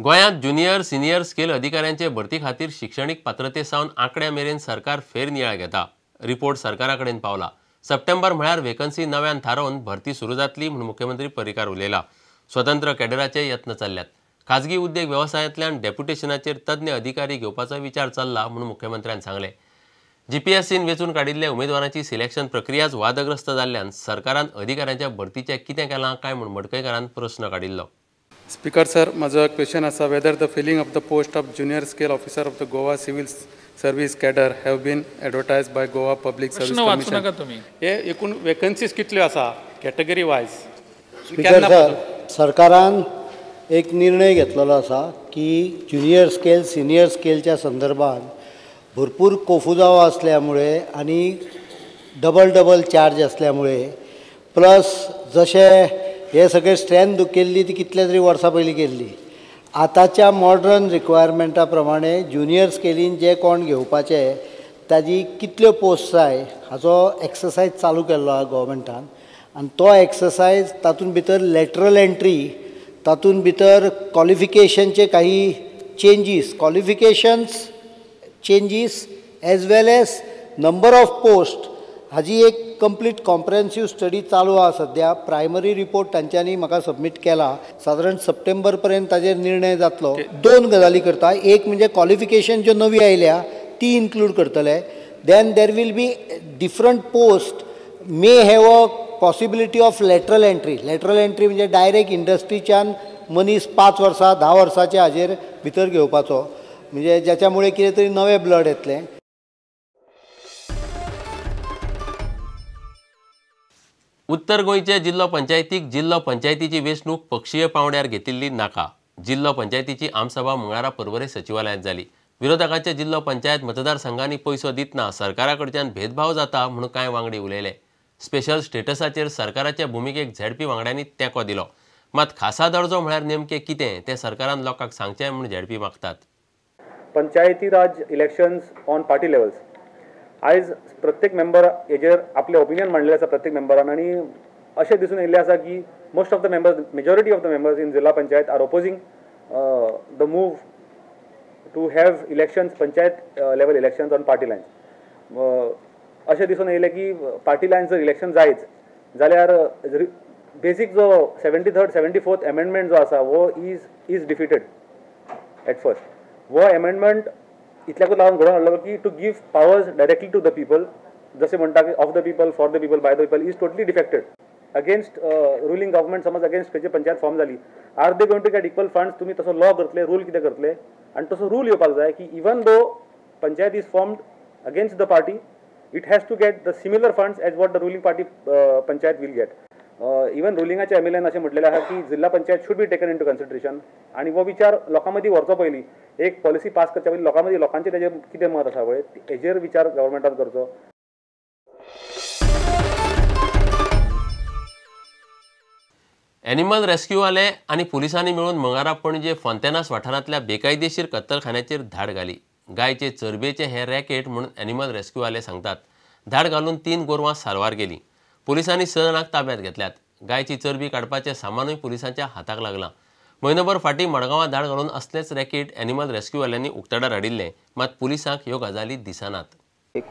गोंयांत junior senior scale अधिकाऱ्यांचे भरती खातीर शिक्षणीक पात्रते सावन आंकड्या मेरेन सरकार फेरनियाळ घेता. रिपोर्ट सरकारा कडेन पावला. सप्टेंबर म्हळ्यार वेकन्सी नव्यान थारोवन भरती सुरू जातली म्हूण मुख्यमंत्री पर्रीकार उलयला. स्वतंत्र कॅडराचे यत्न चल्ल्यात. खाजगी उद्देग वेवसायांतल्यान डेप्युटेशनाचेर तज्ञ अधिकारी घेवपाचो विचार चल्ला म्हूण मुख्यमंत्र्यान सांगलें. जीपीएससीन वेंचून काडिल्ल्या उमेदवारांची सिलेक्शन प्रक्रियाच वादग्रस्त जाल्ल्यान सरकारान अधिकाऱ्यांच्या भरतीचें कितें केलां काय म्हूण मडकयकारान प्रस्न काडिल्लो. स्पीकर सर, म्हजो क्वेश्चन आसा, whether the filling of the post of junior scale officer of the Goa civil service cadre have been advertise by Goa public service commission. हे एकूण वेकन्सीज कितल्यो आसा कॅटेगरी वायज? स्पीकर सर, सरकारान एक निर्णय घेतलेलो आसा की ज्युनियर स्केल सिनियर स्केलच्या संदर्भात भरपूर कोफुजाव असल्यामुळे आनी डबल डबल चार्ज असल्यामुळे प्लस जशे हे सगळे स्ट्रेंथ केल्ली ती कितल्या तरी वर्सां पयलीं केल्ली. आतांच्या मॉडर्न रिक्वायरमेंटा प्रमाणे ज्युनियर स्केलीन जे कोण घेवपाचे ताजी कितल्यो पोस्ट जाय हाचो एक्सरसायज चालू केल्लो आहा गव्हर्मेंटान आनी तो एक्सरसायज तातूंत भितर लॅटरल एंट्री, तातूंत भितर क्वॉलिफिकेशनचे काही changes, qualifications changes as well as number of post हाजी एक कंप्लीट कॉम्प्रिहेन्सीव स्टडी चालू आहा सद्या. प्रायमरी रिपोर्ट तांच्यांनी म्हाका सबमीट केला. सादारण सप्टेंबर पर्यंत ताजेर निर्णय जातलो. दोन गजाली करता, एक म्हणजे क्वॉलिफिकेशन ज्यो नवी आयल्या ती इन्क्लूड करतले. Then there will be different post may have a possibility of lateral entry. Lateral entry म्हणजे डायरेक्ट इंडस्ट्रीच्यान मनीस 5 वर्सां 10 वर्सांचे हाजेर भितर घेवपाचो, म्हणजे ज्याच्यामुळे कितें तरी नवें ब्लड येतलें. उत्तर गोंयच्या जिल्लो पंचायतीक जिल्लो पंचायतीची वेंचणूक पक्षीय पांवड्यार घेतिल्ली नाका. जिल्लो पंचायतीची आमसभा मंगळारा पर्वरे सचिवालयांत जाली. विरोधकांच्या जिल्लो पंचायत मतदारसंघांनी पयसो दितना सरकारा कडच्यान भेदभाव जाता म्हूण कांय वांगडी उलयले. स्पेशल स्टेटसाचेर सरकाराच्या भुमिकेक झेडपी वांगड्यांनी तेंको दिलो. मात खासा दर्जो म्हळ्यार नेमकें कितें तें सरकारान लोकांक सांगचें म्हूण झेडपी मागतात. Panchayati Raj elections on party levels आयज प्रत्येक मेंबर हेजेर आपलें ओपिनियन मांडलें आसा प्रत्येक मेंबरान आनी अशें दिसून येयल्लें आसा की most of the members, majority of the members in Zilla Panchayat are opposing the move to have elections, panchayat level elections on party lines. अशें दिसून येयलें की पार्टी लायन्स जर इलेक्शन जायच जाल्यार बेसीक जो 73rd 74th amendment जो आसा वो is defeated at first. हो एमेंडमेंट इतल्याकूच लागून घडोवन हाडलो की to give powers directly to the people, जशें म्हणटा की of the people, for the people, by the people, is totally defected. Against ruling government समज अगेन्स्ट खंयची पंचायत फॉर्म जाली, are they going to get equal funds? तुमी तसो law करतले, rule कितें करतले? आनी तसो रूल येवपाक जाय की even though panchayat is formed against the party, it has to get the similar funds as what the ruling party panchayat will get. Even रुलिंगाच्या M L N अशें म्हटलेलें आसा की Zilla Panchayat should be taken into consideration आनी हो विचार लोकां मदीं व्हरचो पयलीं, एक पॉलिसी पास करच्या पयलीं लोकां मदीं लोकांचें तेजेर कितें मत आसा पळय हेजेर विचार गव्हर्मेंटान करचो. एनिमल रेस्क्यूवाले आनी पुलिसांनी मेळून मंगळारा पणजे फोंतेनास वाठारांतल्या बेकायदेशीर कत्तलखान्याचेर धाड घाली. गायचे चरबेचें हें रॅकेट म्हणून एनिमल रेस्क्यूवाले सांगतात. धाड घालून 3 गोरवां साल्वार गेलीं. पुलिसांनी 6 जाणांक ताब्यात घेतल्यात. गायची चरबी काडपाचें सामानूय पुलिसांच्या हाताक लागलां. म्हयनोभर फाटीं मडगांवां धाड घालून असलेंच रॅकेट एनिमल रेस्क्यूवाल्यांनी उक्ताडार हाडिल्लें. मात पुलिसांक ह्यो गजाली दिसनात.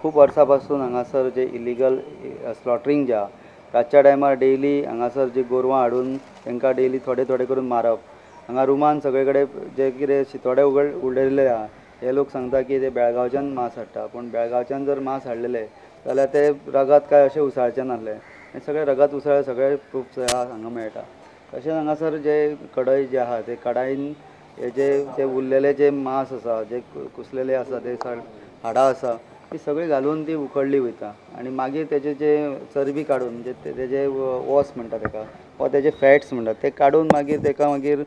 खूब वर्सां पासून हांगासर जे इलिगल स्लॉटरींग जे आहा, रातच्या टायमार डेली हांगासर जी गोरवां हाडून तांकां डेली थोडे थोडे करून मारप, हांगा रुमान सगळे कडेन जे कितें शितोडे उडयल्ले आहा, हे लोक सांगता की ते बेळगांवच्यान मांस हाडटा, पूण बेळगांवच्यान जर मांस हाडलेले जाल्यार ते रगत काय अशें उसळचें नासलें आनी सगळें रगत उसळ सगळे प्रूफ्स हांगा मेळटा. तशेंच हांगासर जे कढई जे आहा ते कढाईन हे जे ते उरलेले जे मांस आसा, जे कुसलेले आसा, ते हाडां आसा, ती सगळी घालून ती उकडली वयता आनी मागीर तेजे जे चरबी काडून म्हणजे तेजे वॉस म्हणटा तेका वा तेजे फॅट्स म्हणटा ते काडून मागीर तेका मागीर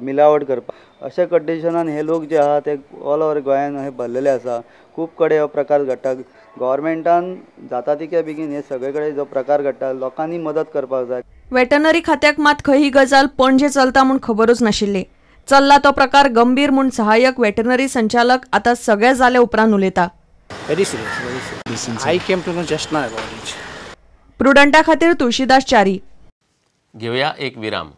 मिलावट करपाक. अशा कंडिशनान हे लोक जे आहा ते ऑल ओवर गोंयान हे भरलेले आसा. खूब कडेन हो प्रकार घडटा. गव्हर्मेंटान जाता तितक्या बेगीन हे सगळे कडेन जो प्रकार घडटा लोकांनी मदत करपाक जाय. वेटनरी खात्याक मात खंय ही गजाल पणजे चलता म्हूण खबरूच नाशिल्ली. चल्ला तो प्रकार गंभीर म्हूण सहाय्यक वेटनरी संचालक आतां सगळें जाले उपरांत उलयता. Very serious, very serious. I came to know just now about it. प्रुडंटा खातीर तुळशीदास च्यारी. घेवया एक विराम.